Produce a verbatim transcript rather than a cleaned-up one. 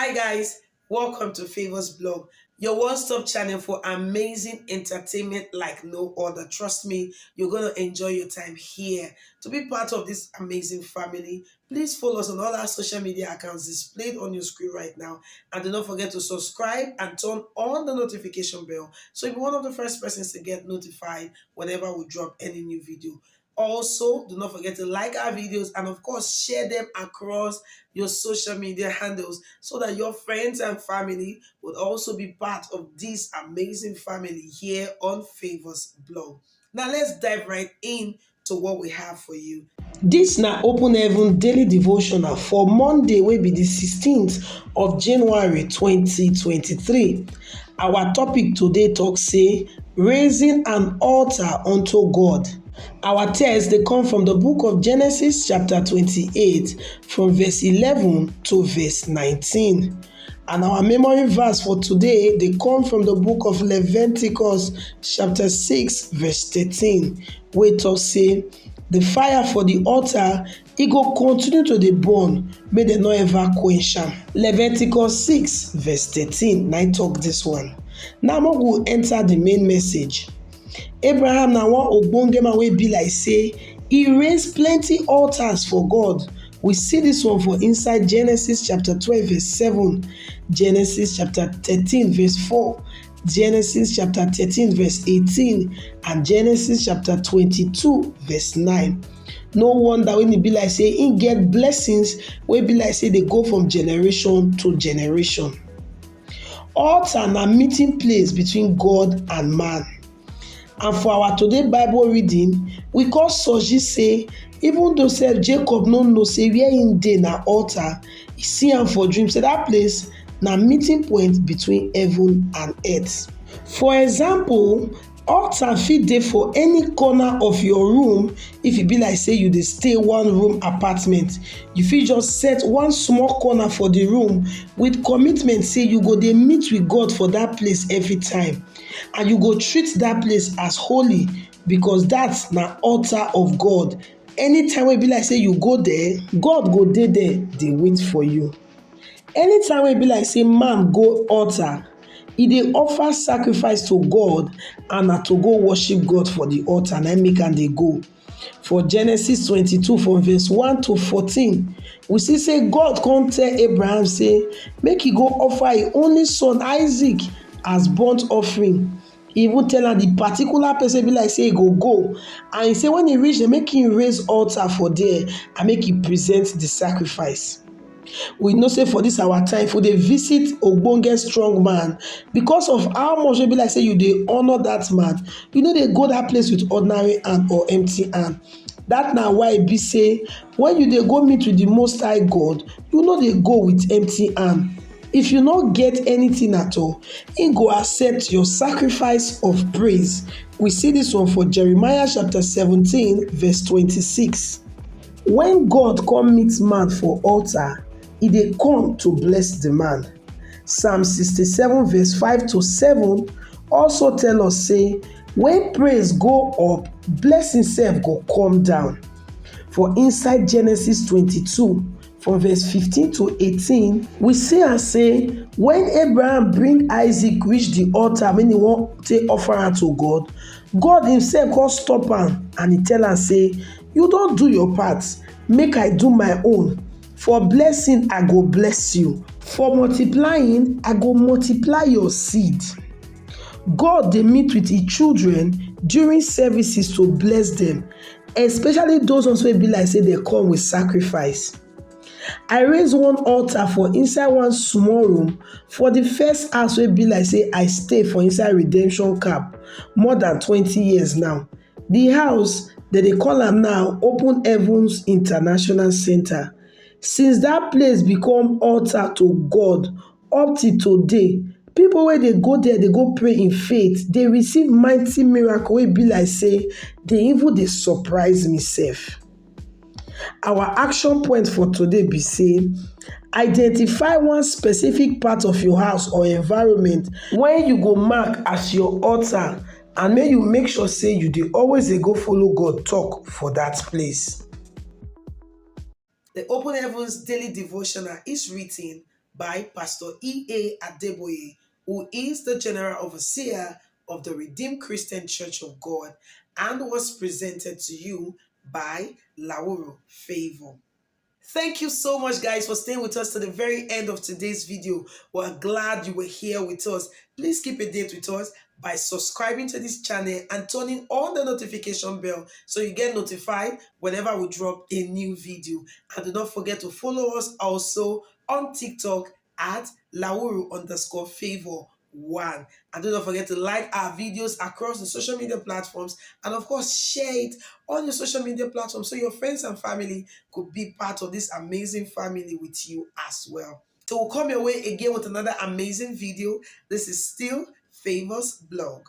Hi guys, welcome to Favors Blog, your one-stop channel for amazing entertainment like no other. Trust me, you're going to enjoy your time here. To be part of this amazing family, please follow us on all our social media accounts displayed on your screen right now. And do not forget to subscribe and turn on the notification bell so you'll be one of the first persons to get notified whenever we drop any new video. Also, do not forget to like our videos and, of course, share them across your social media handles so that your friends and family would also be part of this amazing family here on Favors Blog. Now, let's dive right in to what we have for you. This na Open Heaven Daily Devotional for Monday, wey be the sixteenth of January twenty twenty-three. Our topic today talk say, "Raising an altar unto God." Our text dey come from the book of Genesis chapter twenty-eight, from verse eleven to verse nineteen. And our memory verse for today dey come from the book of Leviticus chapter six, verse thirteen, wey talk say, "The fire for the altar, e go continue to dey burn, make dem no ever quench am." Leviticus six, verse thirteen, na im talk this one. Now, make we enter the main message. Abraham na one ogbonge man wey be like say e raise plenty altars for God. We see this one for inside Genesis chapter twelve, verse seven, Genesis chapter thirteen, verse four, Genesis chapter thirteen, verse eighteen, and Genesis chapter twenty-two, verse nine. No wonder when e be like say im get blessings wey be like say dey go from generation to generation. Altar na meeting place between God and man. And for our today Bible reading, we come suggest say, even though sef Jacob no know say where im dey na altar, e see am for dream say that place na meeting point between heaven and earth. For example, altar fit dey for any corner of your room. If e be like say you dey stay one room apartment, you fit just set one small corner for the room with commitment say you go dey meet with God for that place every time, and you go treat that place as holy, because that na altar of God. Anytime wey be like say you go there, God go dey there dey wait for you. Anytime wey be like say man go altar, e dey offer sacrifice to God, and na to go worship God for the altar na im make am dey go. For Genesis twenty-two, from verse one to fourteen, we see say God come tell Abraham say make he go offer him only son Isaac as burnt offering. He even tell am the particular place wey be like say he go go, and he say when he reach there, make him raise altar for there and make he present the sacrifice. We know say for this our time, if we dey visit ogbonge strong man, because of how much wey be like say you dey honour that man, you no dey go that place with ordinary hand or empty hand. That na why e be say when you dey go meet with the Most High God, you no dey go with empty hand. If you no get anything at all, he go accept your sacrifice of praise. We see this one for Jeremiah chapter seventeen, verse twenty-six. When God come meet man for altar, he dey come to bless the man. Psalm sixty-seven, verse five to seven also tell us say, when praise go up, blessing sef go come down. For inside Genesis twenty-two, from verse fifteen to eighteen, we see am say when Abraham bring Isaac reach the altar when he wan take offer am to God, God himself come stop am and he tell am say, you don do your part, make I do my own. For blessing I go bless you, for multiplying I go multiply your seed. God dey meet with him children during services to bless them, especially those ones wey be like say dem come with sacrifice. I raise one altar for inside one small room for the first house wey be like say I stay for inside Redemption Camp more than twenty years now. The house, dem dey call am now Open Heavens International Center. Since that place become altar to God, up till today, people wey dey go there dey go pray in faith dey receive mighty miracle wey be like say dey even dey surprise me sef. Our action point for today be say, identify one specific part of your house or environment wey you go mark as your altar, and make you make sure say you dey always dey go follow God talk for that place. The Open Heavens Daily Devotional is written by Pastor E A Adeboye, who is the General Overseer of the Redeemed Christian Church of God, and was presented to you by Lauru Favor. Thank you so much, guys, for staying with us to the very end of today's video. We're glad you were here with us. Please keep a date with us by subscribing to this channel and turning on the notification bell so you get notified whenever we drop a new video. And do not forget to follow us also on TikTok at Lauru underscore favor one. And do not forget to like our videos across the social media platforms, and of course, share it on your social media platforms so your friends and family could be part of this amazing family with you as well. So we'll come your way again with another amazing video. This is still Favor's Blog.